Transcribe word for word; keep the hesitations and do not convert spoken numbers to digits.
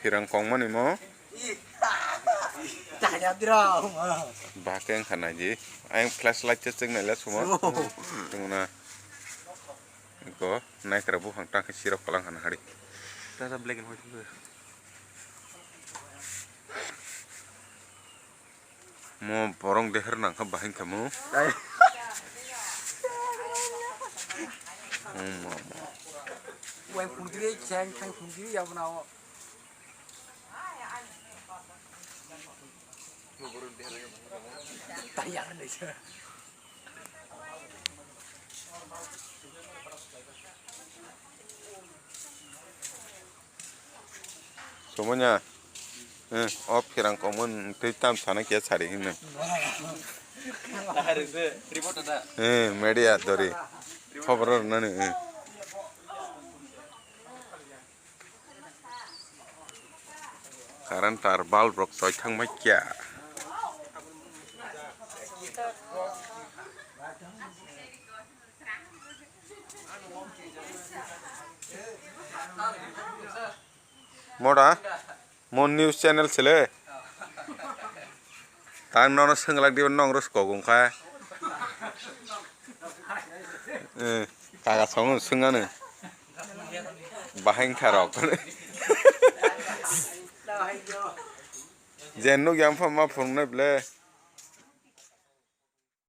Phirang kongmani mo. Bahai khe wngkha naidi. Ayang flashlight se chwng naila sumo. Tongna. Iko naikra buphang tang khe sirok kolang hana hari. Tata black and white. Mo borong deher nang kha bahai kha mo. Wai phungtiri chang thang phungtiri yabna o. Tayang ni sa. Somonya, eh, o phirang komon tei tam sana kya sari hinna. Hari se report ada. Eh, media dori. Khobor nani, eh. Current tar bulb rok choi thang mai kya. Moda, mo news channel sele. Tang nono swnglak diba nong rwsko gungkha. Eh, kaga songo swngano. Bahai wngkha rok. Je nukya wngpha ma phunuknai ble.